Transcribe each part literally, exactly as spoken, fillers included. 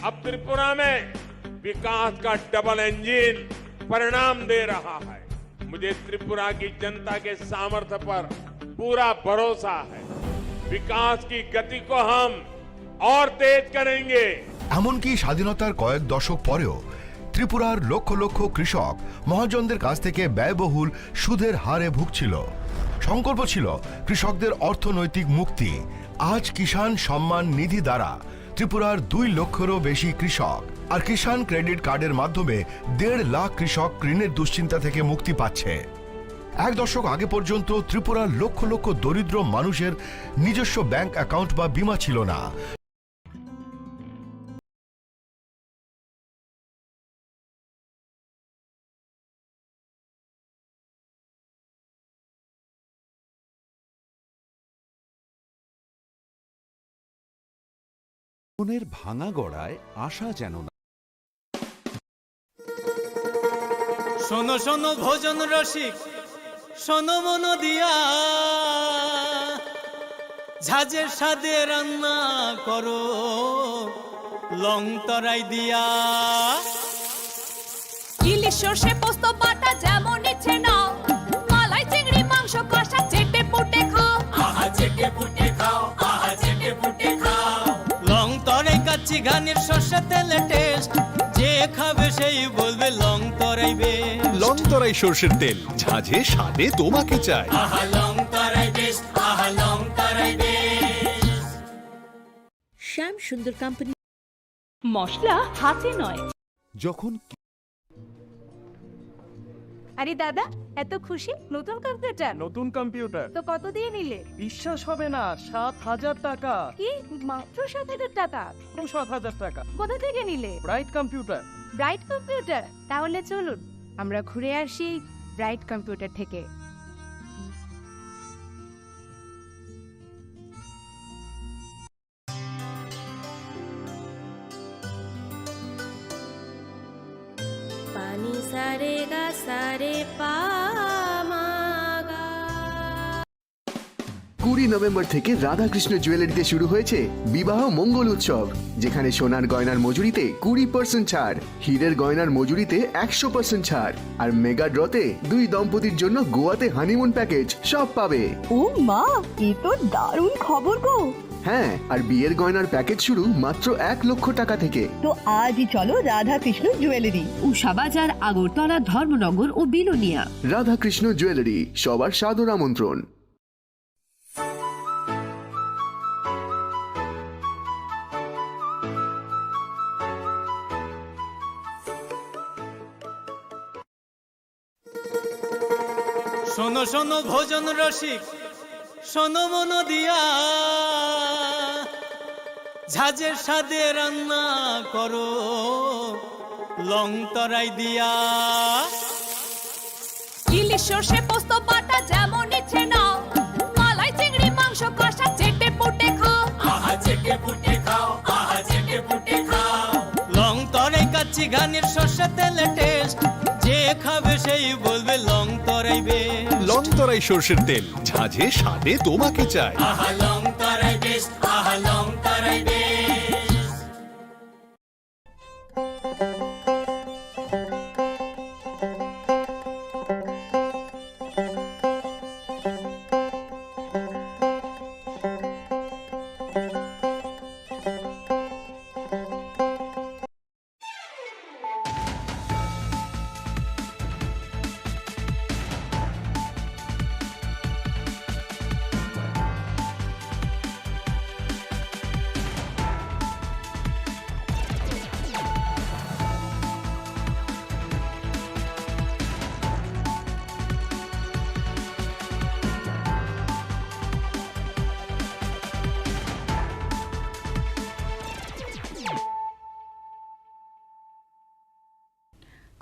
अब त्रिपुरा में विकास का डबल इंजन परिणाम दे रहा है। मुझे त्रिपुरा की जनता के सामर्थ्य पर पूरा भरोसा है। विकास की गति को हम और तेज करेंगे। এমনকি স্বাধীনতার কয়েক দশক পরেও ত্রিপুরার লক্ষ লক্ষ কৃষক মহাজনদের কাছ থেকে ব্যয়বহুল সুদের হারে ভুগছিল। সংকল্প ছিল কৃষকদের অর্থনৈতিক মুক্তি। আজ কিষাণ সম্মান নিধি দ্বারা ত্রিপুরার দুই লক্ষেরও বেশি কৃষক আর কিষাণ ক্রেডিট কার্ডের মাধ্যমে দেড় লাখ কৃষক ঋণের দুশ্চিন্তা থেকে মুক্তি পাচ্ছে। এক দশক আগে পর্যন্ত ত্রিপুরার লক্ষ লক্ষ দরিদ্র মানুষের নিজস্ব ব্যাংক অ্যাকাউন্ট বা বীমা ছিল না। মনের ভাঙা গড়ায় আশা যেন না। শোনো শোনো ভোজন রসিক, শোনো মন দিয়া, ঝাঁঝের স্বাদে রান্না করো লং তরাই দিয়া। ইলিশ সর্ষে পোস্ত বাটা যেমন ইচ্ছে নাও, মালাই চিংড়ি মাংস কষা চেটে পুটে খাও। আহা চেটে পুটে খাও, আহা চেটে পুটে খাও। লং তরাই কাচ্চি ঘানির সর্ষে তেলে টেস্ট, যে খাবে সেই বলবে লং তরাই বেস্ট। লং তরাই সর্ষের তেল, ঝাঁঝে স্বাদে তোমাকে চাই। আহা লং তরাই বেস্ট, আহা লং তরাই বেস্ট। শ্যাম সুন্দর কোম্পানি। মশলা হাতে নয়। যখন আরে দাদা, এত খুশি? নতুন কম্পিউটার? নতুন কম্পিউটার। তো কত দিয়ে নিলে? বিশ্বাস হবে না, সাত হাজার টাকা। কি? মাত্র সাত হাজার টাকা? মাত্র সাত হাজার টাকা। কোথা থেকে নিলে? Bright computer. Bright computer? তাহলে চলুন, আমরা ঘুরে আসি ব্রাইট কম্পিউটার থেকে। Pani sa re ga sa re pa ma ga। কুড়ি নভেম্বর থেকে রাধাকৃষ্ণ জুয়েলারিতে শুরু হয়েছে বিবাহ মঙ্গল উৎসব, যেখানে সোনার গয়নার মজুরিতে কুড়ি পার্সেন্ট ছাড়, হীরের গয়নার মজুরিতে একশো পার্সেন্ট ছাড়, আর মেগা ড্রতে দুই দম্পতির জন্য গোয়াতে হানিমুন প্যাকেজ, সব পাবে। ও মা, এ তো দারুণ খবর গো। হ্যাঁ, আর বিয়ের গয়নার প্যাকেজ শুরু মাত্র এক লক্ষ টাকা থেকে। তো আজই চলো রাধাকৃষ্ণ জুয়েলারি, উষাবাজার, আগরতলা, ধর্মনগর ও বিলোনিয়া। রাধাকৃষ্ণ জুয়েলারি, সবার সাদর আমন্ত্রণ। শোনো শোনো ভোজন রসিক, শোনো মন দিয়া, ঝাঁঝের স্বাদে রান্না করো লং তরাই দিয়া। ইলিশ সর্ষে পোস্ত বাটা যেমন ইচ্ছে নাও, মালাই চিংড়ি মাংস কষা চেটে পুটে খাও। আহা চেটে পুটে খাও, আহা চেটে পুটে খাও। লং তরাই কাচ্চি ঘানির সর্ষে তেলে টেস্ট, যে খাবে সেই বলবে লং তরাই বেস্ট। লং তরাই সর্ষের তেল, ঝাঁঝে স্বাদে তোমাকে চাই। আহা লং তরাই বেস্ট, আহা লং তরাই best.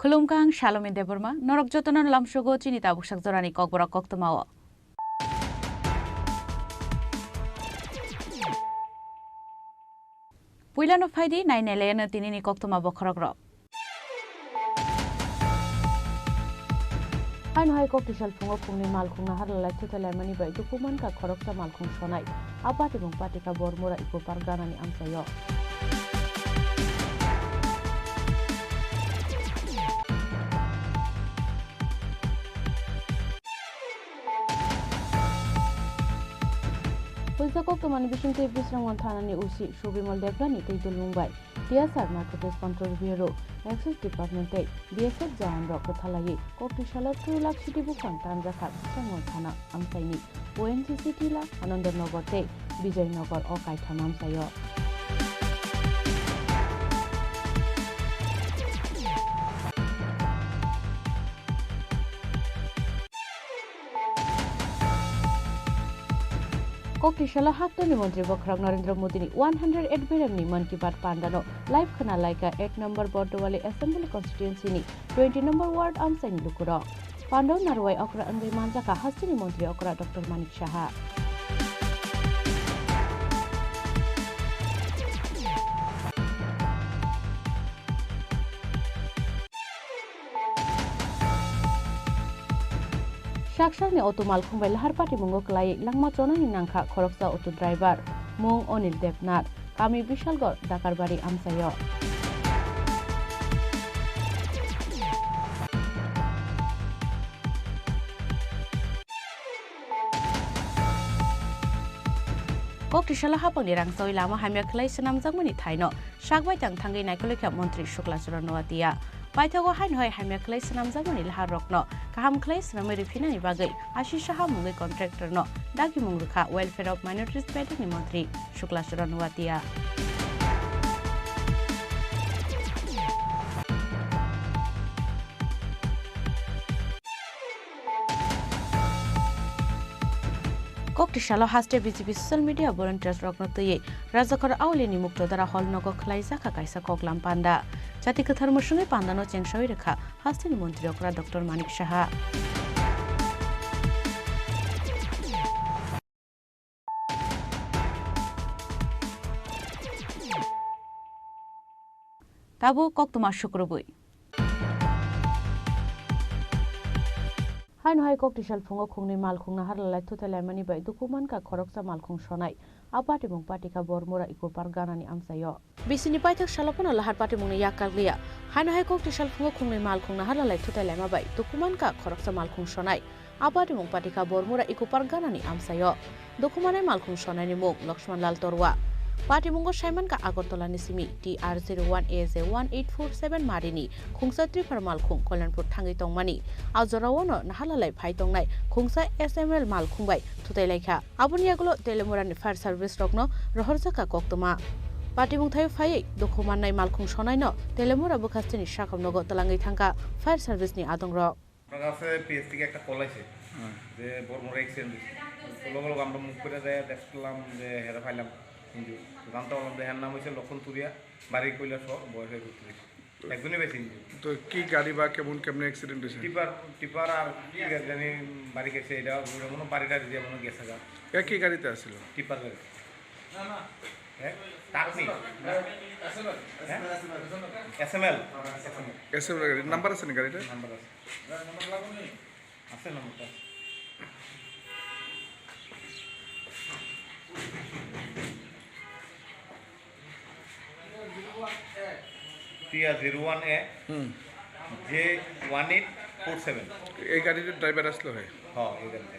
Khulumkha, ang Salome Debbarma, norok jotono lamsogo chini tabuksak jorani kokborok koktwmao. Puilano phaidi, nainailaino tinini koktwma bokhorokrok. Haino hai kok tisal phungo phungni malkhungno harlalai thuthailaimani bai dukhu mankha khoroksa malkhung sonai. A patimung patikha Bormura Eco Park ganani amchaio. Kaisa koktwmani bisingtwi Bisramganj thanani O C Subimol Debrani tei dulmung bai T S R Narcotics Control Bureau, Excise Department tei B S F jawan rok kwthalaiwi koktwsalo two lakh siti buphang tanjakha Bisramganj thana amchaini O N G C Tila, Anandanagar tei Bijoynagar o kaitham amchaio. Koktwsalo haktorni montri bokhorok Narendra Modini one hundred eight beremni Mann Ki Baat pandano live khna laikha eight number Bordowali Assembly Constituency ni twenty number ward amchaini lukurok. Pandao narwai okra wngwi manjakha hasteni montri okra Doctor Manik Saha. Saksalni auto malkhung bai lahar patimungo kwlaiwi langma chonani nangkha khoroksa auto driver, mung Onil Debnath, kami Bishalgarh Dakarbari amchaio. Koktwsalo hapangni rangchawi lama hamya khlai swnamjakmani thaino sak baithang thangwi naikolwi kha montri Shukla Charan Noatia. Paithago haino hai hamya khlai swnamjakmani laharokno kaham khlai swnamwi rwphinani bagwi Ashish Saha mungwi contractor no dagimung rwkha Welfare of Minorities Bedekni montri Shukla Charan Noatia. Koktwsalo haste B J P social media volunteers rokno twiwi Rajakhor Aulini Muktodara Hall nogo khwlaijakha kaisa koklam panda. Jati kwthar mwswngwi pandano chengsawi rwkha hasteni montri okra Doctor Manik Saha. Tabuk koktwma sukrubwi. Haino hai koktwsal phungo khungnwi malkhung naharlalai thuthai laimani bai dukhu mankha khoroksa malkhung sonai. A patimung patikha Bormura Eco Park ganani amchaio. Bisini paithak salo phano lahar patimungni yak kakliya. Haino hai koktwsal phungo khungnwi malkhung naharlalai thuthai laima bai dukhu mankha khoroksa malkhung sonai. A patimung patikha Bormura Eco Park ganani amchaio. Dukhumanai malkhung sonaini mung Lakshman Lal Torwa. Patimungo saimankha Agartala ni simi T R zero one A J one eight four seven marini khungsa tripar malkhung Kalyanpur thangwi tongmani. A jorao no naharlalai phai tongnai khungsa S M L malkhung bai thutai laikha. Aboni yagulo Telemurani fire service rokno rohorjakha koktwma. Patimung thaio phaiwi dukhumannai malkhung sonaino Telemura bwkhasteni sakham nogo twlangwi thangkha fire service ni adongrok. আপনার কাছে পিএস থেকে একটা কল আছে হুম। যে বর্মরা অ্যাক্সিডেন্ট হয়েছে। তো লগে লগে আমরা মুখ করে দেয়, দেখলাম যে হেরা পাইলাম ইঞ্জুর। তো জানতে পারলাম যে এর নাম হচ্ছে লক্ষণ তুরিয়া, বাড়ি কৈলাসহর, বয়স হয় বত্রিশ। একজনই বেশি ইঞ্জুর। তো কি গাড়ি বা কেমন, কেমনে অ্যাক্সিডেন্ট হয়েছে? টিপার, টিপার আর কি গাড়ি জানি বাড়ি গেছে, এটা ওটা মনে হয় বাড়িটা দিয়ে মনে হয় গেছে গা। একই গাড়িতে আসছিল? টিপার গাড়ি। হ্যাঁ? তার নেই? হ্যাঁ? এসএমএল? এসএমএল গাড়ি। নাম্বার আছে না গাড়িটার? নাম্বার আছে। আছে নম্বরটা। টিয়া জিরো ওয়ান এ হুম। J one eight four seven. এই গাড়ির ড্রাইভার আসলো হয়? হ্যাঁ, এই গাড়িটা।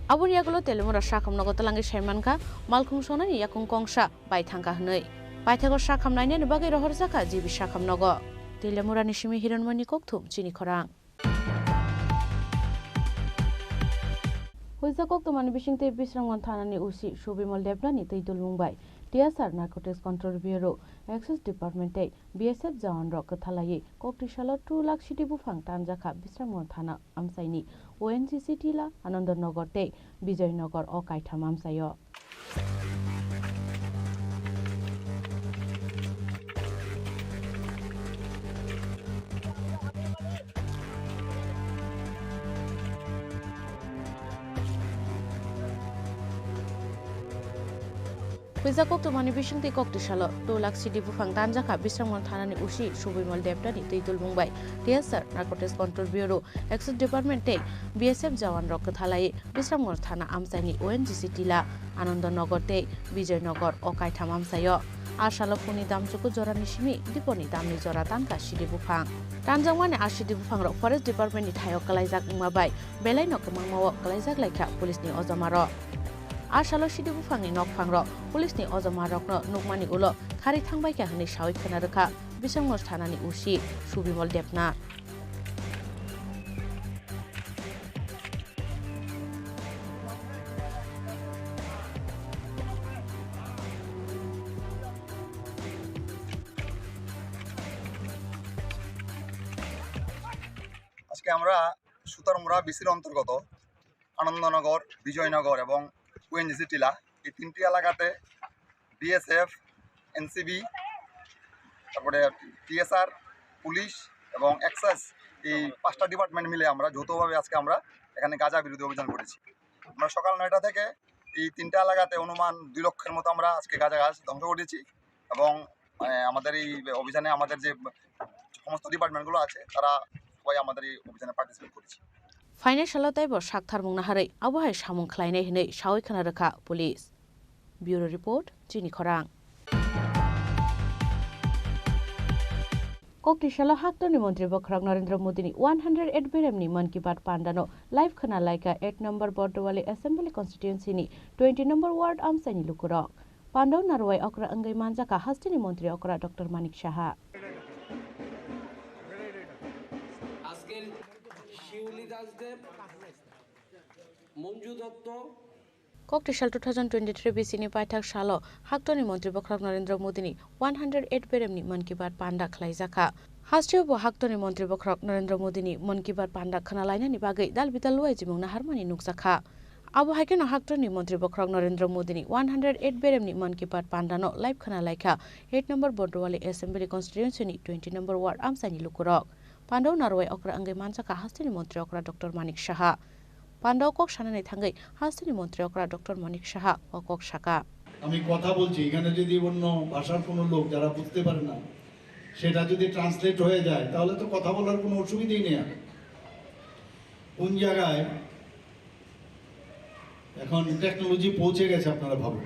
Aboni yagulo Telemura sakham nogo twlangwi saimankha malkhung sonani yakung kongsa bai thangkha hwnwi. Paithago sakham nainani bagwi rohorjakha G B sakham nogo. Telemurani simi Hironmoni Kokthum, chini khorang. Huijak koktwmani bisingtwi Bisramganj thanani O C Subimol Debrani twi dulmung bai T S R Narcotics Control Bureau, Excise Department tei B S F jawan rok kwthalaiwi koktwsalo two lakh siti buphang tanjakha Bisramganj thana amchaini O N G C Tila, Anandanagar tei Bijoynagar o kaitham amchaio. Huijak koktwmani bisingtwi koktwsalo two lakh siti buphang tanjakha Bisramganj thanani O C Subimol Debrani twi dulmung bai T S R Narcotics Control Bureau, Excise Department tei B S F jawan rok kwthalai Bisramganj thana amchaini O N G C Tila, Anandanagar tei Bijoynagar o kaitham amchaio. A salo phungni damchuku jorani simi diponi damni jora tanka sidi buphang. Tanjakmani a sidi buphangrok Forest Department ni thaio kwlaijak wngma bai belaino kwmangmao kwlaijak laikha police ni ojamarok. A salo sidi buphangni nokphangrok police ni ojomarokno nukmani ulo kharwi thangbaikha hwnwi sawi khwna rwkha Biswanath thanani O C Subimol Debnath. আজকে আমরা সুতারমুড়া বিসির অন্তর্গত আনন্দনগর, বিজয়নগর এবং ওএনজিসি টিলা, এই তিনটি এলাকাতে BSF, NCB, তারপরে টিএসআর, পুলিশ এবং এক্সাইজ, এই পাঁচটা ডিপার্টমেন্ট মিলে আমরা যৌথভাবে আজকে আমরা এখানে গাঁজা বিরোধী অভিযান করেছি। আমরা সকাল নয়টা থেকে এই তিনটা এলাকাতে অনুমান দুই লক্ষের মতো আমরা আজকে গাঁজা গাছ ধ্বংস করেছি এবং, আহ, আমাদের এই অভিযানে আমাদের যে সমস্ত ডিপার্টমেন্টগুলো আছে, তারা সবাই আমাদের এই অভিযানে পার্টিসিপেট করেছে। Phainai salo teibo saktharmung naharwi abo hai samung khlainai hwnwi sawi khwna rwkha police. Bureau Report, Chini Khorang. Kokti salo haktorni montri bokhorok Narendra Modini one hundred eight beremni Mann Ki Baat pandano live khwna laikha eight number Bordowali Assembly Constituency ni twenty number ward amchaini lukurok. Pandao narwai okra wngwi manjakha hasteni montri okra Doctor Manik Saha. আজকের শিউলি দাসদেব, মঞ্জু Dutta, Kokti sal two thousand twenty-three bisini paithak salo haktorni montri bokhorok Narendra Modini one hundred eight beremni Mann Ki Baat panda khlaijakha. Hasteo bo haktorni montri bokhorok Narendra Modini Mann Ki Baat panda khwna lainani bagwi dal bidal luaijimung naharmani nukjakha. Abo hai kheno haktorni montri bokhorok Narendra Modini one hundred eight beremni Mann Ki Baat pandano live khwna laikha eight number Bordowali Assembly Constituency ni twenty number ward amchaini lukurok. Pandao narwai okra wngwi manjakha hasteni montri okra Doctor Manik Saha. Pandao kok sanani thangwi hasteni montri okra Doctor Manik Saha o kok saka. আমি কথা বলছি, এখানে যদি অন্য ভাষার কোনো লোক যারা বুঝতে পারে না, সেটা যদি ট্রান্সলেট হয়ে যায়, তাহলে তো কথা বলার কোনো অসুবিধাই নেই। আর কোন জায়গায় এখন টেকনোলজি পৌঁছে গেছে, আপনারা ভাবুন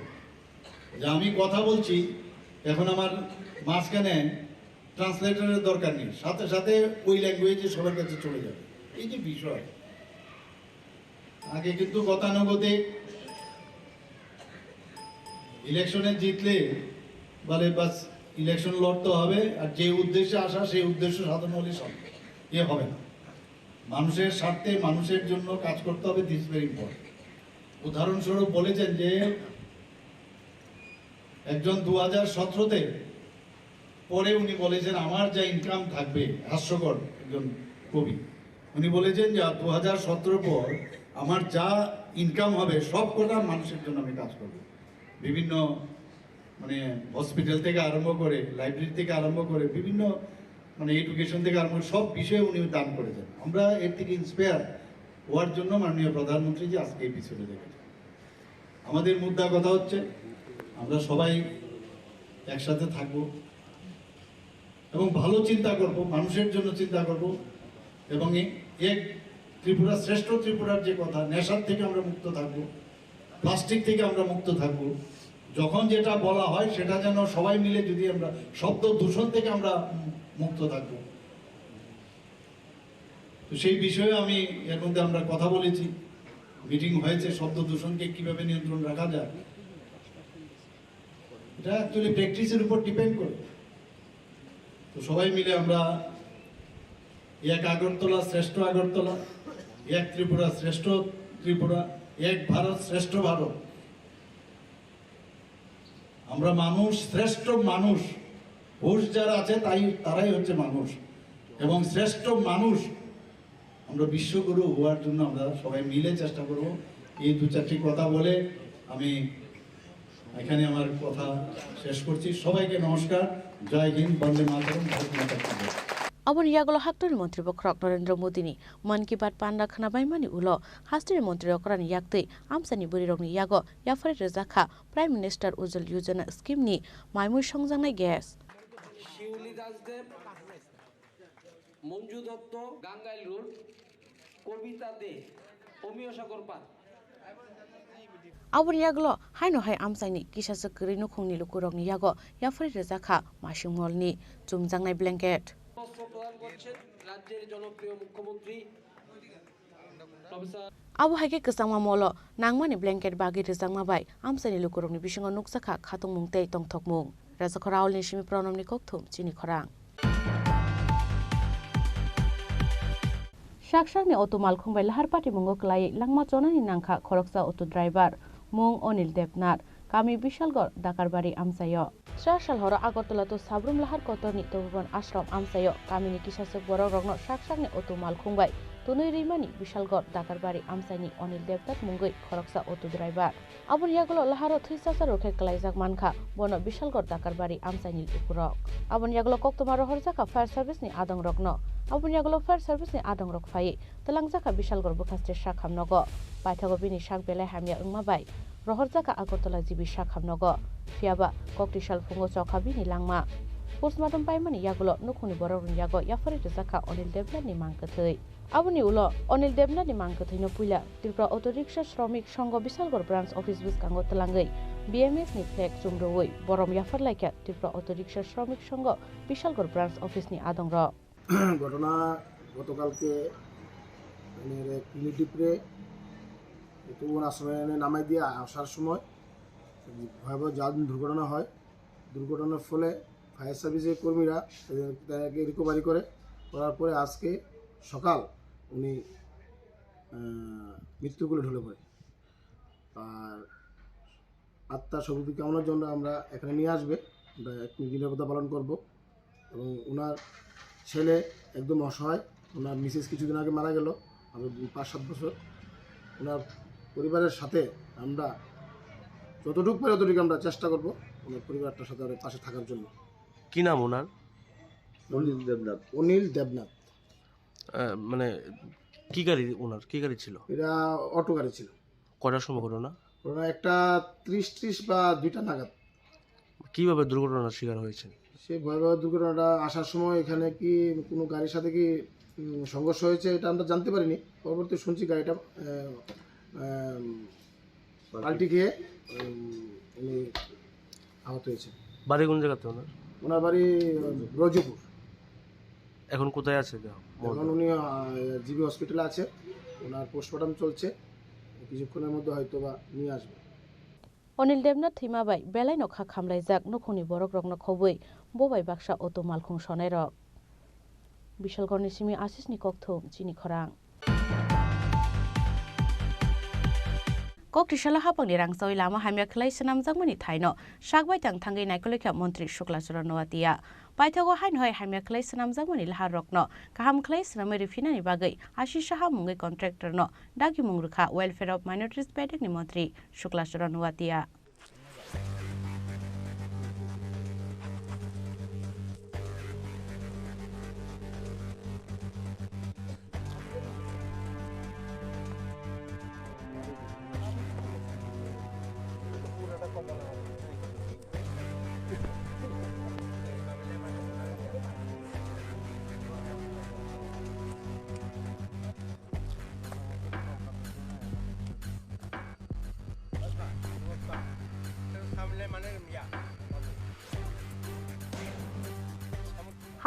যে আমি কথা বলছি, এখন আমার মাঝখানে ট্রান্সলেটরের দরকার নেই, সাথে সাথে ওই ল্যাঙ্গুয়েজে সবার কাছে চলে যাবে। এই যে বিষয়, আগে কিন্তু গতানুগতিক ইলেকশনে জিতলে বলে বাস ইলেকশন লড়তে হবে, আর যে উদ্দেশ্যে আসা সেই উদ্দেশ্য সাধন হলে সব ইয়ে হবে না। মানুষের স্বার্থে মানুষের জন্য কাজ করতে হবে, this very important। উদাহরণস্বরূপ বলেছেন যে একজন দু হাজার সতেরোতে পরে উনি বলেছেন, "আমার যা ইনকাম থাকবে", হাস্যকর একজন কবি, উনি বলেছেন যে দু হাজার সতেরো পর আমার যা ইনকাম হবে সব কটা মানুষের জন্য আমি কাজ করব। বিভিন্ন মানে হসপিটাল থেকে আরম্ভ করে, লাইব্রেরি থেকে আরম্ভ করে, বিভিন্ন মানে এডুকেশন থেকে আরম্ভ করে সব বিষয়ে উনি দান করেছেন। আমরা এর থেকে ইন্সপায়ার হওয়ার জন্য মাননীয় প্রধানমন্ত্রী যে আজকে এই পিছনে দেখেছেন। আমাদের মুদ্রা কথা হচ্ছে আমরা সবাই একসাথে থাকব এবং ভালো চিন্তা করব, মানুষের জন্য চিন্তা করব এবং এ-, এক ত্রিপুরা শ্রেষ্ঠ ত্রিপুরার যে কথা, নেশার থেকে আমরা মুক্ত থাকব, প্লাস্টিক থেকে আমরা মুক্ত থাকব। যখন যেটা বলা হয় সেটা যেন সবাই মিলে যদি আমরা শব্দ দূষণ থেকে আমরা মুক্ত থাকব। তো সেই বিষয়ে আমি এর মধ্যে আমরা কথা বলেছি, মিটিং হয়েছে, শব্দ দূষণকে কিভাবে নিয়ন্ত্রণ রাখা যায়। এটা অ্যাকচুয়ালি প্র্যাকটিসের উপর ডিপেন্ড করে। তো সবাই মিলে আমরা এক আগরতলা শ্রেষ্ঠ আগরতলা, এক ত্রিপুরা শ্রেষ্ঠ ত্রিপুরা, এক ভারত শ্রেষ্ঠ ভারত। আমরা মানুষ, শ্রেষ্ঠ মানুষ। হুঁশ যার আছে তাই, তারাই হচ্ছে মানুষ। এবং শ্রেষ্ঠ মানুষ আমরা বিশ্বগুরু হওয়ার জন্য আমরা সবাই মিলে চেষ্টা করব। এই দু চারটি কথা বলে আমি এখানে আমার কথা শেষ করছি। সবাইকে নমস্কার, জয় হিন্দ, বন্দে মাতরম, ভারত মাতা কি জয়। Aboni yagulo haktorni montri bokhorok Narendra Modini Mann Ki Baat panda khwnabaimani ulo hasteni montri okrani yaktwi amchaini bwrwirokni yago yaphari rwjakha Prime Minister Ujjwal Yojana scheme ni maimui songjaknai gas. শিউলি দাসদেব, মঞ্জু দত্ত, গাঙ্গাইল রোড, কবিতা দে, অমিয় সাগর park. Aboni yagulo haino hai amchaini kisasa kwrwi nukhungni lukurokni yago yaphari rwjakha masing molni chumjaknai blanket. বস্ত্র প্রদান করছেন রাজ্যের জনপ্রিয় মুখ্যমন্ত্রী professor Abo hai khe kwchangma molo nangmani blanket bagwi rwjakma bai amchaini lukurokni bisingo nukjakha khatungmung tei tongthokmung. Rajakhor Raulni simi Pronomni kokthum chini khorang. Saksakni auto malkhung bai lahar patimungo kwlaiwi langma chonani nangkha khoroksa auto driver, mung Onil Debnath, kami Bishalgarh, Dakarbari amchaio. Char sal horo Agartala to Sabrum Lahar Kotorni Topobon Ashram amchaio kamini kisaswk borokrokno saksakni auto malkhung bai tonwi rwimani Bishalgarh Dakarbari amchaini Onil Debnath mungwi khoroksa auto driver. Aboni yagulo laharo thwi chachar rwkhe kwlaijak mankha, bono Bishalgarh Dakarbari amchaini lukurok. Aboni yagulo koktwma rohorjakha fire service ni adongrokno. Aboni yagulo fire service ni adongrok phaiwi twlangjakha Bishalgarh bwkhaste sakham nogo. Paithago bini sak belai hamya wngma bai rohorjakha Agartala G B sakham nogo. Phiyaba kokti sal phungo chokha bini langma. Postmortem paimani yagulo nukhungni borokrokni yago yapharwi rwjakha Onil Debnathni mang kwthwi. Aboni ulo Onil Debnathni mang kwthwino puila Tripura Auto Rickshaw Shramik Sangho Bishalgarh Branch Office bwskango twlangwi B M S ni flag chumrwui borom yapharlaikha Tripura Auto Rickshaw Shramik Sangho Bishalgarh Branch Office ni adongrok. ঘটনা গতকালকে, মানে, এক রিলেটিভরে একটু ওনার সময় এনে নামাই দিয়ে আসার সময় ভয়াবহ যান দুর্ঘটনা হয়। দুর্ঘটনার ফলে ফায়ার সার্ভিসের কর্মীরা তাদের, তাদেরকে রিকভারি করে, করার পরে আজকে সকাল উনি, আহ, মৃত্যুর কোলে ঢলে পড়ে। আর আত্মার সদ্গতি কামনার জন্য আমরা এখানে নিয়ে আসবে, আমরা একটু নিরাপত্তা পালন করব। এবং ওনার ছেলে একদম অসহায়, ওনার মিসেস কিছুদিন আগে মারা গেল, আরও পাঁচ সাত বছর। ওনার পরিবারের সাথে আমরা যতটুকু পারি ততটুকু আমরা চেষ্টা করব ওনার পরিবারটার সাথে ওনার পাশে থাকার জন্য। কি নাম ওনার? অনিল দেবনাথ। অনিল দেবনাথ। আহ, মানে, কি গাড়ি ওনার, কি গাড়ি ছিল? এটা অটো গাড়ি ছিল। কটার সময় ঘটনা? ঘটনা একটা ত্রিশ ত্রিশ বা দুইটা নাগাদ। কিভাবে দুর্ঘটনার শিকার হয়েছেন? সে ভয়াবহ দুর্ঘটনাটা আসার সময় এখানে কি কোনো গাড়ির সাথে কি, উম, সংঘর্ষ হয়েছে, এটা আমরা জানতে পারিনি। পরবর্তী শুনছি গাড়িটা, আহ, আহ, পাল্টি খেয়ে, উম, উনি আহত হয়েছেন। বাড়ি কোন জায়গাতে ওনার? ওনার বাড়ি, উম, ব্রজপুর। এখন কোথায় আছে দেহ? এখন উনি, আহ, জি বি হসপিটালে আছে, ওনার পোস্টমর্টম চলছে, কিছুক্ষণের মধ্যে হয়তো বা নিয়ে আসবে। Onil Debnath thwima bai belaino kha khamlaijak nukhungni borokrokno khobwi bo bai baksa auto malkhung sonairok. Bishalgarhni simi Ashisni kokthum chini khorang. Koktisalo hapangni rangchawi lama hamya khlai swnamjakmani thaino sak bai tang thangwi naikoloikha Montri Shukla Charan Noatia. Paithago haino hai hamya khlai swnamjakmani laharrokno kaham khlai swnamwi riphinani bagwi Ashish Saha mungwi contractorno dagimung rwkha Welfare of Minorities bedekni Montri Shukla Charan Noatia.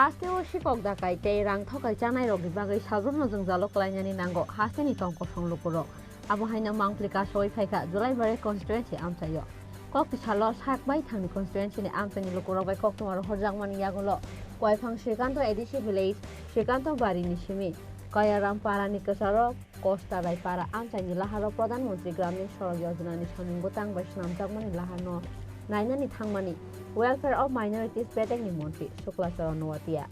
Hasteo sikok dakai tei rang thokai chanairokni bagwi sabrumno jwngjalo klainani nango hasteni tong kosong lukurok. Abo haino mangpli kasowi phaikha Julaibari constituency amchaio. Koktisalo sak bai thangni constituencyni amchaini lukurok bai koktwma rohorjakmani yagulo Koiphang Srikanto A D C village, Srikanto barini simi Kayaram parani kwcharo Kosta Raipara amchaini laharo Pradhan Mantri Gramin Sadak Yojana ni samung bwtang bai swnamjakmani laharno nainani thangmani Welfare of Minorities bedekni montri Shukla Charan Noatia.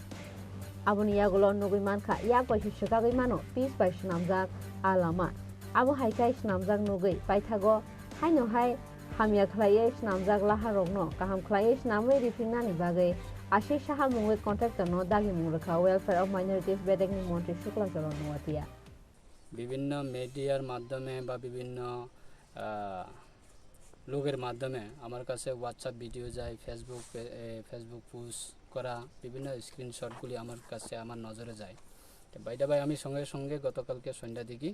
Aboni yagulo nugwi mankha, yak bai se swkagwi mano pitch bai swnamjak a lama. Abo hai khe swnamjak nugwi paithago haino hai hamya khlaiwi swnamjak laharokno kaham khlaiwi swnamwi riphingnani bagwi Ashish Saha mungwi contractorno dagimung rwkha Welfare of Minorities bedekni montri Shukla Charan Noatia. বিভিন্ন মিডিয়ার মাধ্যমে বা বিভিন্ন, আহ, লোকের মাধ্যমে আমার কাছে WhatsApp video যায়, Facebook পে-, এ, Facebook পোস্ট করা, বিভিন্ন স্ক্রিনশটগুলি আমার কাছে, আমার নজরে যায়। তো by the way, আমি সঙ্গে সঙ্গে গতকালকে সন্ধ্যার দিকে,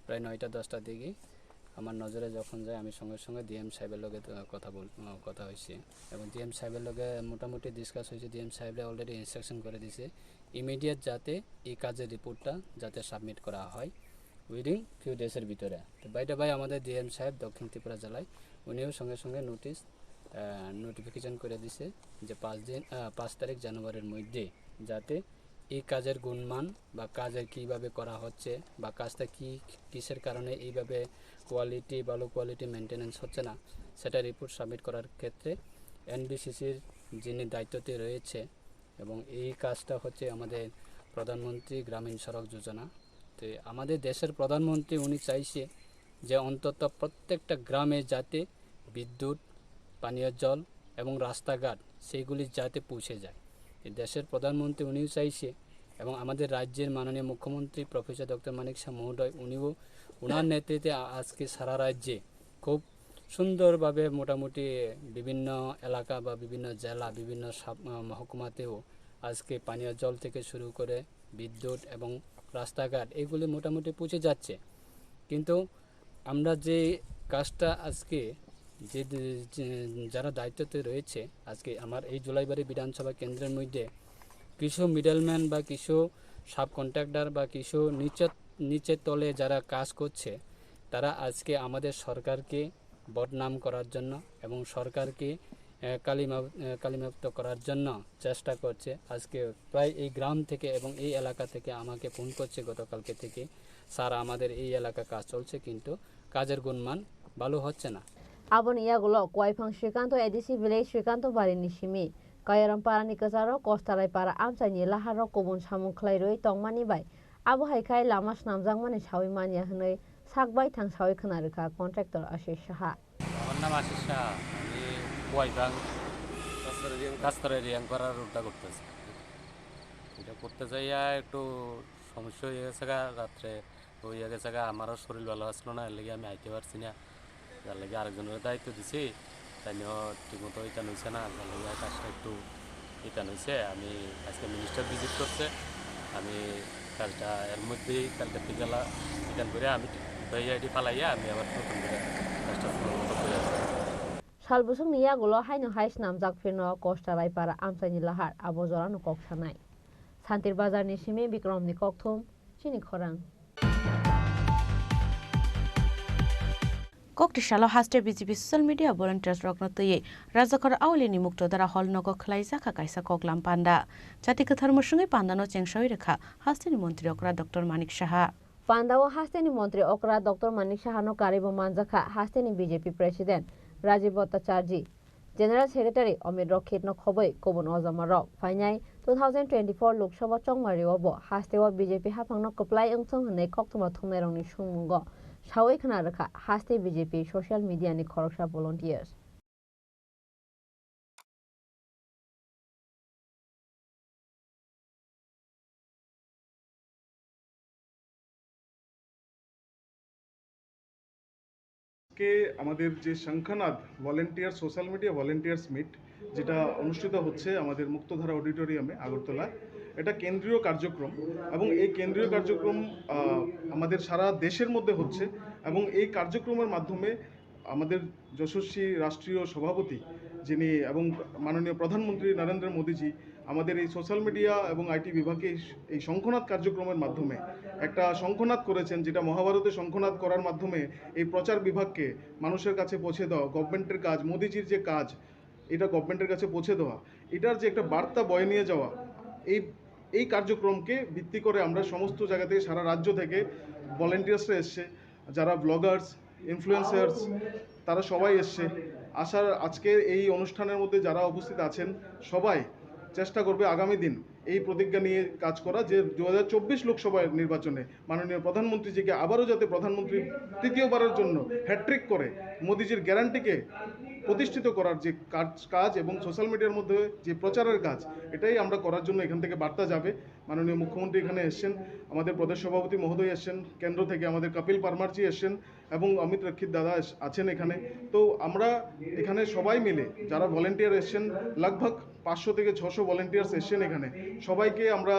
প্রায় নয়টা দশটার দিকে আমার নজরে যখন যায়, আমি সঙ্গে সঙ্গে ডিএম সাহেবের লগে তো কথা বল-, কথা হয়েছে এবং ডিএম সাহেবের লগে মোটামুটি ডিসকাস হয়েছে। ডিএম সাহেবরা অলরেডি ইনস্ট্রাকশন করে দিছে, ইমিডিয়েট যাতে এই কাজের রিপোর্টটা যাতে সাবমিট করা হয়। উইদিন ফিউ ডেজের ভিতরে। তো বাই দ্য বাই, আমাদের ডিএম সাহেব দক্ষিণ ত্রিপুরা জেলায়, উনিও সঙ্গে সঙ্গে নোটিশ, নোটিফিকেশন করে দিছে যে পাঁচ দিন, আহ, পাঁচ তারিখ জানুয়ারির মধ্যে যাতে এই কাজের গুণমান বা কাজের কীভাবে করা হচ্ছে বা কাজটা কী, কিসের কারণে এইভাবে কোয়ালিটি বা লো কোয়ালিটি মেনটেনেন্স হচ্ছে না, সেটা রিপোর্ট সাবমিট করার ক্ষেত্রে এনবিসিসির যিনি দায়িত্বতে রয়েছে, এবং এই কাজটা হচ্ছে আমাদের প্রধানমন্ত্রী গ্রামীণ সড়ক যোজনা। তো আমাদের দেশের প্রধানমন্ত্রী উনি চাইছে যে অন্তত প্রত্যেকটা গ্রামে যাতে বিদ্যুৎ, পানীয় জল এবং রাস্তাঘাট সেইগুলি যাতে পৌঁছে যায়। এই দেশের প্রধানমন্ত্রী উনিও চাইছে এবং আমাদের রাজ্যের মাননীয় মুখ্যমন্ত্রী প্রফেসর ডক্টর মানিক শাহ মহোদয় উনিও ওনার নেতৃত্বে আ-, আজকে সারা রাজ্যে খুব সুন্দরভাবে মোটামুটি বিভিন্ন এলাকা বা বিভিন্ন জেলা, বিভিন্ন সাব-, আহ, মহকুমাতেও আজকে পানীয় জল থেকে শুরু করে বিদ্যুৎ এবং রাস্তাঘাট এগুলি মোটামুটি পৌঁছে যাচ্ছে। কিন্তু আমরা যে কাজটা আজকে যে, যে যারা দায়িত্বতে রয়েছে, আজকে আমার এই জুলাইবাড়ি বিধানসভা কেন্দ্রের মধ্যে কিছু মিডলম্যান বা কিছু সাব কন্ট্রাক্টর বা কিছু নিচে, নিচের তলে যারা কাজ করছে, তারা আজকে আমাদের সরকারকে বদনাম করার জন্য এবং সরকারকে, আহ, কালিমা-, আহ, কালিমাপ্ত করার জন্য চেষ্টা করছে। আজকে প্রায় এই গ্রাম থেকে এবং এই এলাকা থেকে আমাকে ফোন করছে গতকালকে থেকে, "স্যার, আমাদের এই এলাকা কাজ চলছে, কিন্তু কাজের গুণমান ভালো হচ্ছে না।" Aboni yagulo Kuaiphang Srikanto A D C village Srikanto barini simi Kayaram parani kwcharo Kostarai para amchaini laharo kubun samung khlai rwi tongmani bai abo hai khai lama snamjakmani sawi manya hwnwi sak baithang sawi khna rwkha contractor Ashish Saha. আমার নাম আশিস সাহা, আমি কুয়াইবাং কাস্তরে রিয়াংপাড়া রোডটা করতেছি। এটা করতে যাইয়া একটু সমস্যা হয়ে গেছে গা, রাত্রে হয়ে গেছে গা, আমারও শরীর ভালো আসলো না, এর লাগি আমি আইতে পারছি না। যার লাগি আরেকজনের দায়িত্ব দিছি, তাই নিয়েও ঠিকমতো এটা নইছে না, যার লাগি কাজটা একটু এটা নইছে। আমি আজকে মিনিস্টার ভিজিট করছে, আমি কাজটা এর মধ্যেই কালকে বিকালা বিকাল করে আমি উঠাইয়া এটি ফালাইয়া আমি আবার নতুন করে কাজটা শুরু করতে আসছি। Salbusungni yagulo haino hai snamjak phirno Kosta Raipara amchaini lahar abo jorano kok sanai. Santir Bazarni simi Bikramni kokthum, chini khorang. Kokti salo haste B J P social media volunteers rokno twiwi Rajakhor Aulini Muktodara Hall nogo khwlaijak kha kaisa koklam panda. Jati kwthar mwswngwi pandano chengsawi rwkha hasteni montri okra Doctor Manik Saha. Pandao hasteni montri okra Doctor Manik Sahano karwibo manjakha hasteni B J P president Rajiv Bhattacharjee. General Secretary Amit Rokhitno khobwi kubun ojamarok phainai two thousand twenty-four Lok Sabha chongmario bo hasteo B J P haphangno kwplai wngthung hwnwi koktwma thumnairokni sungmungo sawi khna rwkha haste B J P social media ni khoroksa volunteers. আজকে আমাদের যে Shankhanad volunteer, social media volunteers meet, যেটা অনুষ্ঠিত হচ্ছে আমাদের মুক্তধারা অডিটোরিয়ামে আগরতলা, এটা কেন্দ্রীয় কার্যক্রম এবং এই কেন্দ্রীয় কার্যক্রম, আহ, আমাদের সারা দেশের মধ্যে হচ্ছে এবং এই কার্যক্রমের মাধ্যমে আমাদের যশস্বী রাষ্ট্রীয় সভাপতি যিনি এবং মাননীয় প্রধানমন্ত্রী নরেন্দ্র মোদীজি আমাদের এই সোশ্যাল মিডিয়া এবং আইটি বিভাগে এই, এই শঙ্খনাদ কার্যক্রমের মাধ্যমে একটা শঙ্খনাদ করেছেন, যেটা মহাভারতে শঙ্খনাদ করার মাধ্যমে এই প্রচার বিভাগকে মানুষের কাছে পৌঁছে দেওয়া, গভর্নমেন্টের কাজ, মোদিজির যে কাজ, এটা গভর্নমেন্টের কাছে পৌঁছে দেওয়া, এটার যে একটা বার্তা বয়ে নিয়ে যাওয়া, এই, এই কার্যক্রমকে ভিত্তি করে আমরা সমস্ত জায়গা থেকে, সারা রাজ্য থেকে ভলেন্টিয়ার্সরা এসছে, যারা ব্লগার্স, ইনফ্লুয়েন্সার্স, তারা সবাই এসছে। আশা, আজকে এই অনুষ্ঠানের মধ্যে যারা উপস্থিত আছেন, সবাই চেষ্টা করবে আগামী দিন এই প্রতিজ্ঞা নিয়ে কাজ করা যে দু হাজার চব্বিশ লোকসভা নির্বাচনে মাননীয় প্রধানমন্ত্রীজিকে আবারও যাতে প্রধানমন্ত্রী তৃতীয়বারের জন্য হ্যাটট্রিক করে মোদিজির গ্যারান্টিকে প্রতিষ্ঠিত করার যে কাজ, কাজ এবং সোশ্যাল মিডিয়ার মধ্যে যে প্রচারের কাজ, এটাই আমরা করার জন্য এখান থেকে বার্তা যাবে। মাননীয় মুখ্যমন্ত্রী এখানে এসছেন, আমাদের প্রদেশ সভাপতি মহোদয় এসছেন, কেন্দ্র থেকে আমাদের কপিল পারমারজি এসছেন এবং অমিত রক্ষিত দাদা এস-, আছেন এখানে। তো আমরা এখানে সবাই মিলে যারা ভলেন্টিয়ার এসছেন, লগভগ পাঁচশো থেকে ছশো ভলেন্টিয়ার্স এসছেন এখানে, সবাইকে আমরা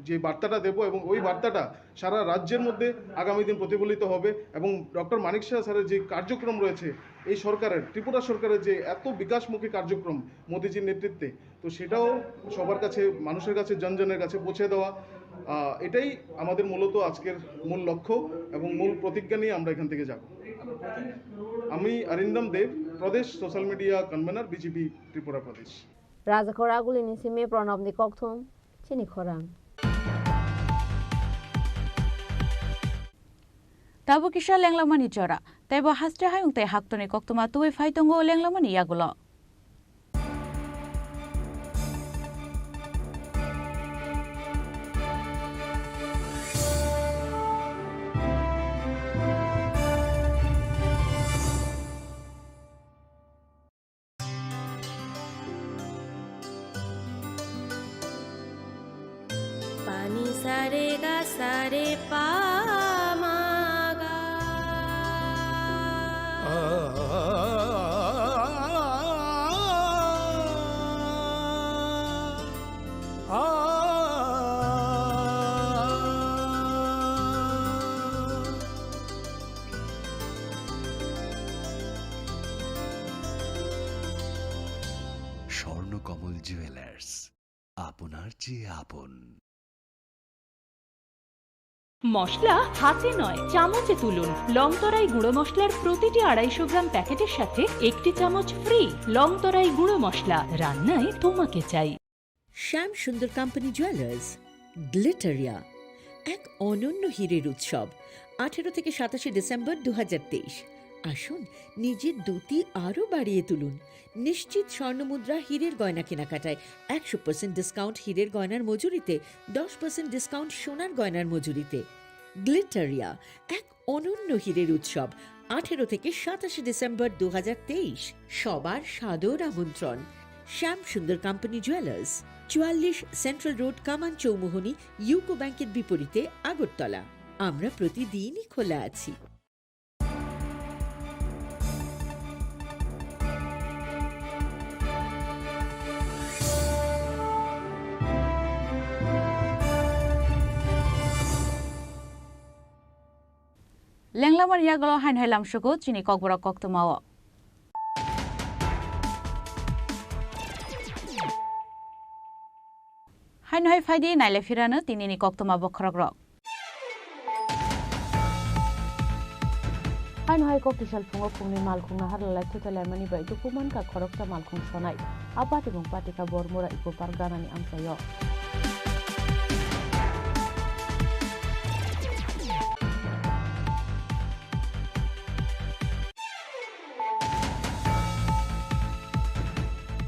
যে বার্তাটা দেব এবং ওই বার্তাটা সারা রাজ্যের মধ্যে আগামী দিন প্রতিফলিত হবে এবং ডক্টর মানিক সাহা স্যারের যে কার্যক্রম রয়েছে এই সরকারের, ত্রিপুরা সরকারের যে এত বিকাশমুখী কার্যক্রম মোদিজির নেতৃত্বে, তো সেটাও সবার কাছে, মানুষের কাছে, জনজনের কাছে পৌঁছে দেওয়া। আহ, এটাই আমাদের মূলত আজকের মূল লক্ষ্য এবং মূল প্রতিজ্ঞা নিয়ে আমরা এখান থেকে যাব। আমি অরিন্দম দেব, প্রদেশ social media convenor, BJP Tripura প্রদেশ। Rajakhor Agulini simi Pranabni kokthum, chini khorang. Tabuk kisa lenglamani jora, teibo haste hayung tei haktorni koktwma tubui phai tongo lenglamani yagulo. Pani sare ga sare pa ma ga. Swarnakamal jewellers, আপনার চেয়ে আপন। মশলা হাতে নয়, চামচে তুলুন। লংতরাই গুঁড়ো মশলার প্রতিটি আড়াইশো গ্রাম প্যাকেটের সাথে একটি চামচ ফ্রি। লংতরাই গুঁড়ো মশলা, রান্নায় তোমাকে চাই। শ্যাম সুন্দর কোম্পানি জুয়েলার্স, গ্লিটারিয়া, এক অনন্য হীরের উৎসব। আঠেরো থেকে সাতাশে ডিসেম্বর দু হাজার তেইশ। আসুন, নিজের দ্যুতি আরও বাড়িয়ে তুলুন। নিশ্চিত স্বর্ণমুদ্রা হীরের গয়না কেনাকাটায় একশো পার্সেন্ট ডিসকাউন্ট হীরের গয়নার মজুরিতে, দশ পার্সেন্ট ডিসকাউন্ট সোনার গয়নার মজুরিতে। গ্লিটারিয়া, এক অনন্য হীরের উৎসব, আঠেরো থেকে সাতাশে ডিসেম্বর দু হাজার তেইশ। সবার সাদর আমন্ত্রণ। শ্যাম সুন্দর কোম্পানি জুয়েলার্স, চুয়াল্লিশ সেন্ট্রাল রোড, কামান চৌমুহনী, ইউকো ব্যাংকের বিপরীতে, আগরতলা। আমরা প্রতিদিনই খোলা আছি। Lenglamani yagulo haino hai lamsugo chini kokborok koktwmao. Haino hai phaidi naile phirano tinini koktwma bokhorokrok. Haino hai kokti sal phungo phungni malkhung naharlalai thutalaimani bai dukumankha khoroksa malkhung sonai. A patimung patikha Bormura Eco Park ganani amchaio.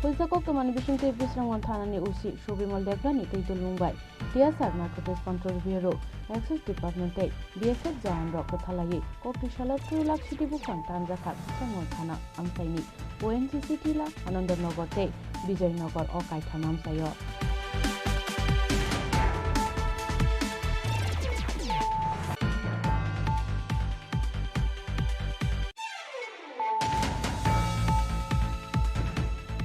Pulsa koktwmani bisingtwi Bisramganj thanani O C Subimol Debrani twi dulmung bai T S R Narcotics Control Bureau, Excise Department tei B S F jawan rok kwthalaiwi kokti salo two lakh siti buphang tanjakha Bisramganj thana amchaini O N G C tila Anandanagar tei Bijoynagar o kaitham amchaio.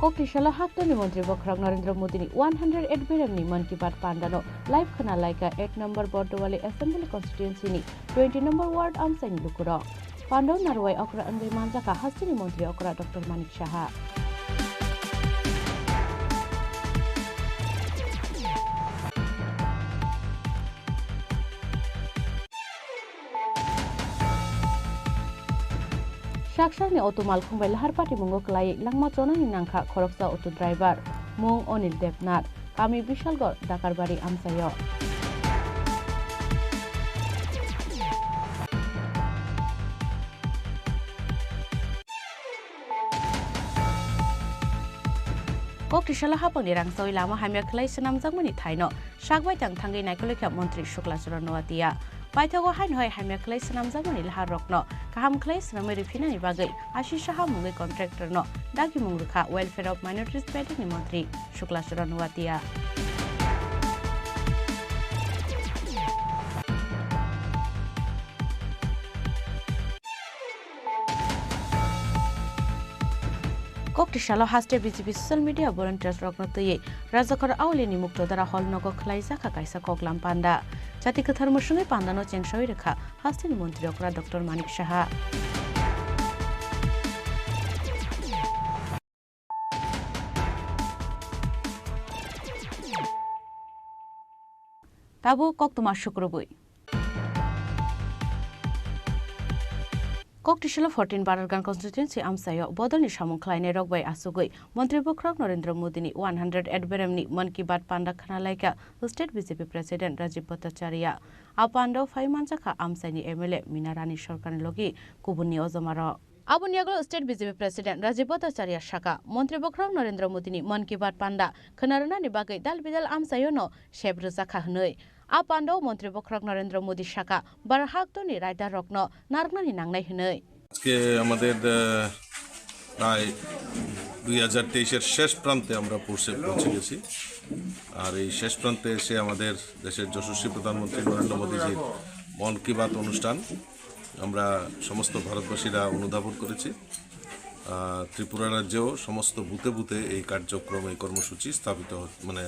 Kokti salo haktorni montri bokhorok Narendra Modini one hundred eight beremni Mann Ki Baat pandano live khna laikha eight number Bordowali Assembly Constituency ni twenty number ward amchaini lukurok. Pandao narwai okra wngwi manjakha hasteni montri okra Doctor Manik Saha. Saksalni auto malkhung bai lahar patimungo kwlaiwi langma chonani nangkha khoroksa auto driver, mung Onil Debnath, kami Bishalgarh Dakarbari amchaio. Kokti salo hapangni rangchawi lama hamya khlai swnamjakmani thaino sakbai tang thangwi naikolwi kha Montri Shukla Charan Noatia. Paithago haino hai hamya khlai swnamjakmani laharokno kaham khlai swnamwi rwphinani bagwi Ashish Saha mungwi contractor no dagimung rwkha Welfare of Minorities Bedekni Montri Shukla Charan Noatia. Kokti salo haste B J P social media volunteers rokno twiwi Rajakhor Aulini Muktodara Hall nogo khwlaijakha kaisa koklam panda. Jati kwthar mwswngwi pandano chengsawi rwkha hasteni montri okra Doctor Manik Saha. Tabuk koktwma sukrubwi. Koktisalo fourteen Barargan constituency amchaio bodolni samung khlainairok bai achugwi Montri Bokhorok Narendra Modini one hundred eight beremni Mann Ki Baat panda khna laikha State B J P President Rajiv Bhattacharya. A pandao phai manjakha amchaini M L A Mina Rani Sarkarni logi kubunni ojomarok. Aboni yagulo State B J P President Rajiv Bhattacharya saka, Montri Bokhorok Narendra Modini Mann Ki Baat panda khna rwnani bagwi dal bidal amchaiono sep rwjakha hwnwi. A pandao Montri Bokhorok Narendra Modi saka, bar haktorni raidarrokno narwknani nangnai hwnwi. আজকে আমাদের, আহ, প্রায় দুই হাজার তেইশের শেষ প্রান্তে আমরা পৌঁছে, পৌঁছে গেছি। আর এই শেষ প্রান্তে এসে আমাদের দেশের যশস্বী প্রধানমন্ত্রী নরেন্দ্র মোদীজির মন কি বাত অনুষ্ঠান আমরা সমস্ত ভারতবাসীরা অনুধাবন করেছি। আহ, ত্রিপুরা রাজ্যেও সমস্ত বুথে বুথে এই কার্যক্রম, এই কর্মসূচি স্থাপিত হ-, মানে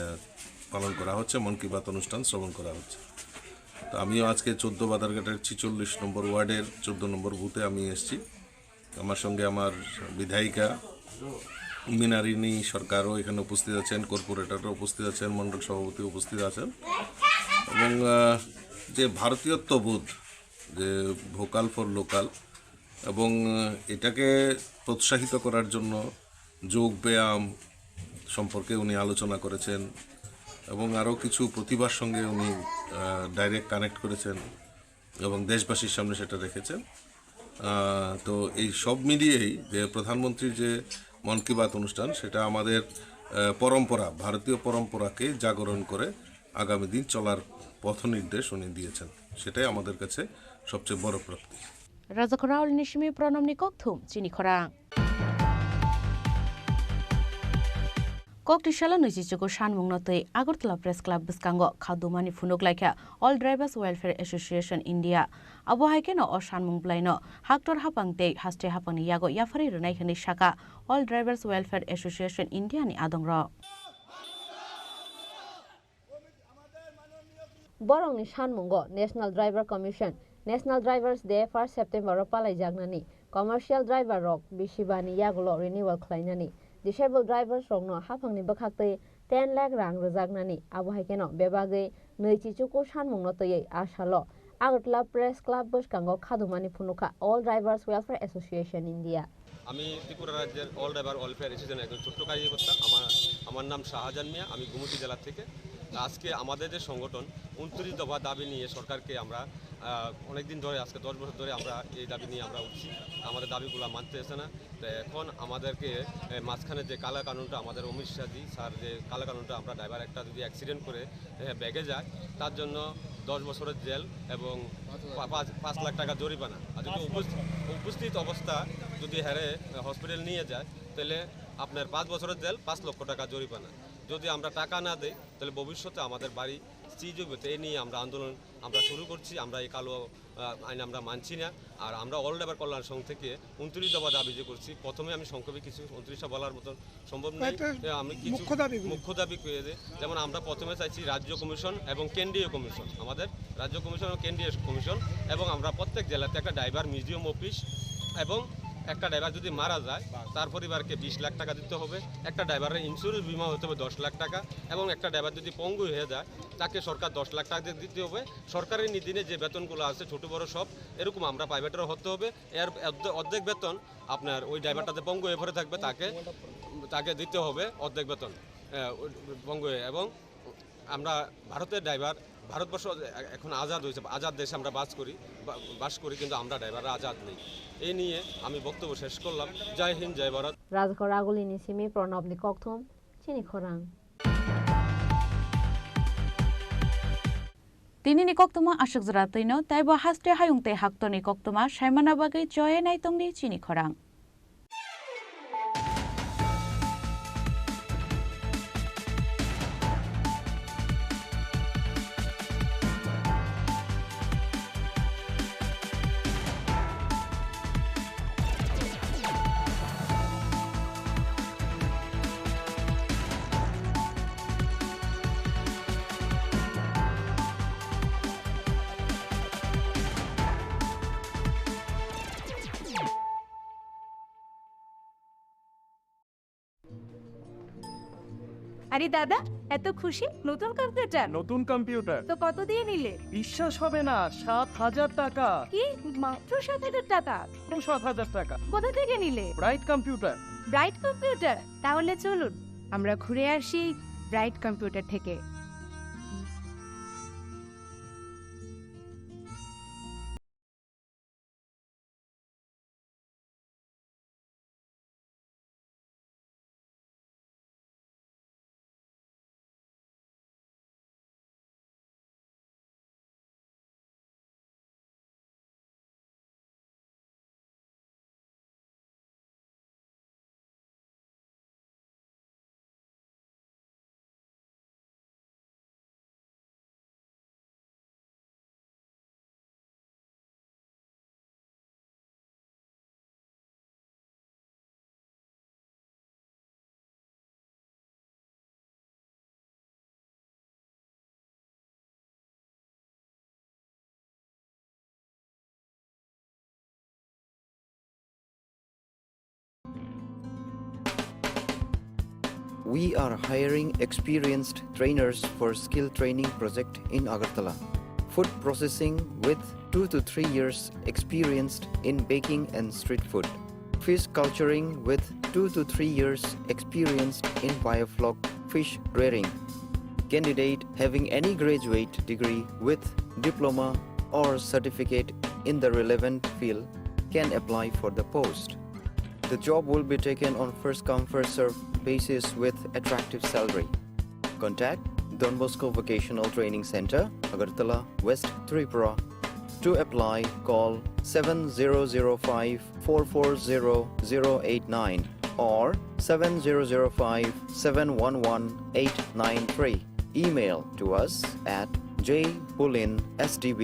পালন করা হচ্ছে, মন কি বাত অনুষ্ঠান শ্রবণ করা হচ্ছে। তো আমিও আজকে চোদ্দ বাদারঘাটের ছেচল্লিশ নম্বর ওয়ার্ডের চোদ্দ নম্বর বুথে আমি এসেছি। আমার সঙ্গে আমার বিধায়িকা মৃণালিনী সরকারও এখানে উপস্থিত আছেন, কর্পোরেটররা উপস্থিত আছেন, মণ্ডল সভাপতি উপস্থিত আছেন। এবং, আহ, যে ভারতীয়ত্ববোধ, যে ভোকাল ফর লোকাল, এবং, আহ, এটাকে প্রোৎসাহিত করার জন্য যোগ ব্যায়াম সম্পর্কে উনি আলোচনা করেছেন এবং আরও কিছু প্রতিভার সঙ্গে উনি, আহ, ডাইরেক্ট কানেক্ট করেছেন এবং দেশবাসীর সামনে সেটা রেখেছেন। আহ, তো এই সব মিলিয়েই যে প্রধানমন্ত্রীর যে মন কি বাত অনুষ্ঠান, সেটা আমাদের, আহ, পরম্পরা, ভারতীয় পরম্পরাকে জাগরণ করে আগামী দিন চলার পথ নির্দেশ উনি দিয়েছেন। সেটাই আমাদের কাছে সবচেয়ে বড় প্রাপ্তি। Rajakhor Raulni simi Pranamni kokthum chini khorang. Koktisalo nwichichuku sanmungno twi Agartala Press Club bwskango khadumani phunuk laikha All Drivers Welfare Association India. Abo hai kheno o sanmung bwlaino haktor haphang tei haste haphangni yago yapharwi rwnai hwnwi saka All Drivers Welfare Association India ni adongrok. Borokni sanmungo National Driver Commission, National Drivers Day first September o palaijaknani, commercial driver rok bisibani yagulo renewal khlainani, disabled drivers rokno haphangni bwkhaktwi ten lakh rang rwjaknani, abo hai kheno bebagwi nwichichuku sanmungno twiwi a salo Agartala Press Club bwskango khadumani phunukha All Drivers Welfare Association India. আমি ত্রিপুরা রাজ্যের all driver welfare অ্যাসোসিয়েশনের একজন ছোট্ট কার্যকর্তা। আমার, আমার নাম শাহজাহান মিয়া, আমি গোমতী জেলা থেকে। আজকে আমাদের যে সংগঠন ঊনত্রিশ দফা দাবি নিয়ে সরকারকে আমরা, আহ, অনেকদিন ধরে, আজকে দশ বছর ধরে আমরা এই দাবি নিয়ে আমরা উঠছি, আমাদের দাবিগুলো মানতে এসে না। তো এখন আমাদেরকে, এ, মাঝখানে যে কালা কানুনটা আমাদের অমিত শাহজি স্যার যে কালা কানুনটা আমরা ড্রাইভার একটা যদি অ্যাক্সিডেন্ট করে, এ, ব্যাগে যায়, তার জন্য দশ বছরের জেল এবং পা-, পাঁচ, পাঁচ লাখ টাকা জরিমানা। আর যদি উপস্থ-, উপস্থিত অবস্থা যদি হেরে, এ, হসপিটাল নিয়ে যায়, তাহলে আপনার পাঁচ বছরের জেল, পাঁচ লক্ষ টাকা জরিমানা। যদি আমরা টাকা না দেই, তাহলে ভবিষ্যতে আমাদের বাড়ি সিজ হইবে। তো এই নিয়ে আমরা আন্দোলন আমরা শুরু করছি। আমরা এই কালো আহ, আইন আমরা মানছি না। আর আমরা অল ড্রাইভার কল্যাণ সংঘ থেকে ঊনত্রিশ দফা দাবি যে করছি, প্রথমে আমি সংক্ষেপে কিছু ঊনত্রিশটা বলার মতন সম্ভব নেই। কয়েকটা এ, আমি কিছু মুখ্য দাবিগুলি। মুখ্য দাবি করে দিই। যেমন আমরা প্রথমে চাইছি রাজ্য কমিশন এবং কেন্দ্রীয় কমিশন, আমাদের রাজ্য কমিশন এবং কেন্দ্রীয় কমিশন, এবং আমরা প্রত্যেক জেলাতে একটা ড্রাইভার মিউজিয়াম অফিস এবং একটা ড্রাইভার যদি মারা যায়, তার পরিবারকে বিশ লাখ টাকা দিতে হবে। একটা ড্রাইভারের ইন্স্যুরেন্স বিমা হতে হবে দশ লাখ টাকা, এবং একটা ড্রাইভার যদি পঙ্গু হয়ে যায়, তাকে সরকার দশ লাখ টাকা দিতে হবে। সরকারের নিধি নিয়ে যে বেতনগুলো আছে, ছোট বড় সব, এরকম আমরা প্রাইভেটেরও হতে হবে। এর অর্ধে-, অর্ধেক বেতন আপনার ওই ড্রাইভারটাতে পঙ্গু হয়ে পড়ে থাকবে, তাকে, তাকে দিতে হবে অর্ধেক বেতন, আহ, ওই পঙ্গু হয়ে। এবং আমরা ভারতের ড্রাইভার, ভারতবর্ষ এ-, এখন আজাদ হয়েছে, আজাদ দেশে আমরা বাস করি, বা-, বাস করি, কিন্তু আমরা ড্রাইভাররা আজাদ নেই। এই নিয়ে আমি বক্তব্য শেষ করলাম। জয় হিন্দ, জয় Bharat. Rajakhor Raulni simi Pranabni kokthum chini khorang. Tinini koktwma aswk jora twino, teibo haste hayung tei haktorni koktwma saimana bagwi choye naitongdi chini khorang. আরে দাদা, এত খুশি? নতুন কম্পিউটার? নতুন কম্পিউটার। তো কত দিয়ে নিলে? বিশ্বাস হবে না, সাত হাজার টাকা। কি? মাত্র সাত হাজার টাকা? মাত্র সাত হাজার টাকা। কোথা থেকে নিলে? Bright computer. Bright computer? তাহলে চলুন, আমরা ঘুরে আসি ব্রাইট কম্পিউটার থেকে। We are hiring experienced trainers for skill training project in Agartala. Food processing with two to three years experience in baking and street food. Fish culturing with two to three years experience in biofloc fish rearing. Candidate having any graduate degree with diploma or certificate in the relevant field can apply for the post. The job will be taken on first come, first serve basis with attractive salary. Contact Don Bosco Vocational Training Center, Agartala, West Tripura. To apply, call seven zero zero five four four zero zero eight nine or seven zero zero five seven one one eight nine three. Email to us at j pulin s d b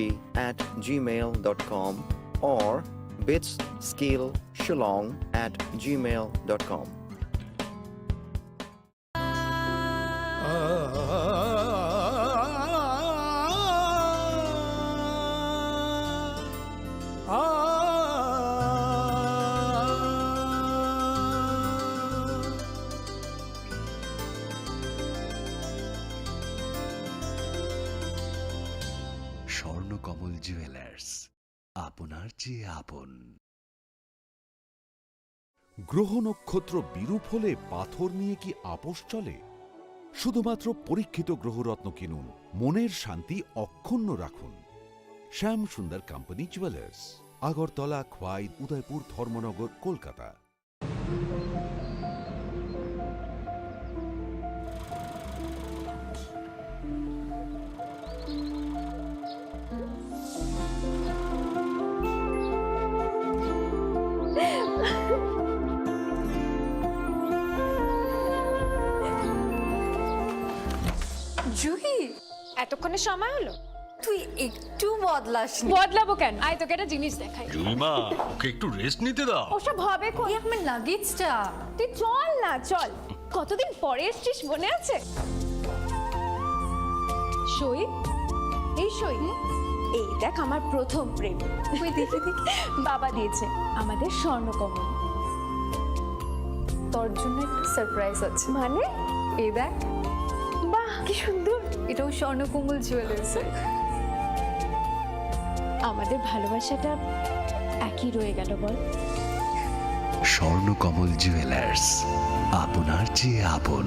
at gmail dot com or bits skill shillong at gmail dot com. Swarnakamal jewellers, আপনার চেয়ে আপন। গ্রহ নক্ষত্র বিরূপ হলে পাথর নিয়ে কি আপোষ চলে? শুধুমাত্র পরীক্ষিত গ্রহরত্ন কিনুন, মনের শান্তি অক্ষুণ্ণ রাখুন। শ্যাম সুন্দর কোম্পানি জুয়েলার্স, আগরতলা, খোয়াই, উদয়পুর, ধর্মনগর, কলকাতা। জুহি, এতক্ষণে সময় হলো? তুই একটু বদলাসনি। বদলাবো কেন? আয়, তোকে একটা জিনিস দেখাই। জুইমা, ওকে একটু রেস্ট নিতে দাও। ওসব হবে কই? এই আমার লাগেজটা। তুই চল না, চল। কতদিন পরে এসছিস, মনে আছে? সই, এই সই। এই দেখ, আমার প্রথম প্রেম। ওই দেখি, দেখি। বাবা দিয়েছে আমাদের স্বর্ণকমল। তোর জন্য একটা সারপ্রাইজ আছে। মানে? এই দেখ। বাহ, কি সুন্দর। এটাও স্বর্ণকমল জুয়েলার্সের। আমাদের ভালোবাসাটা একই রয়ে গেল, বল? স্বর্ণকমল জুয়েলার্স, আপনার চেয়ে আপন।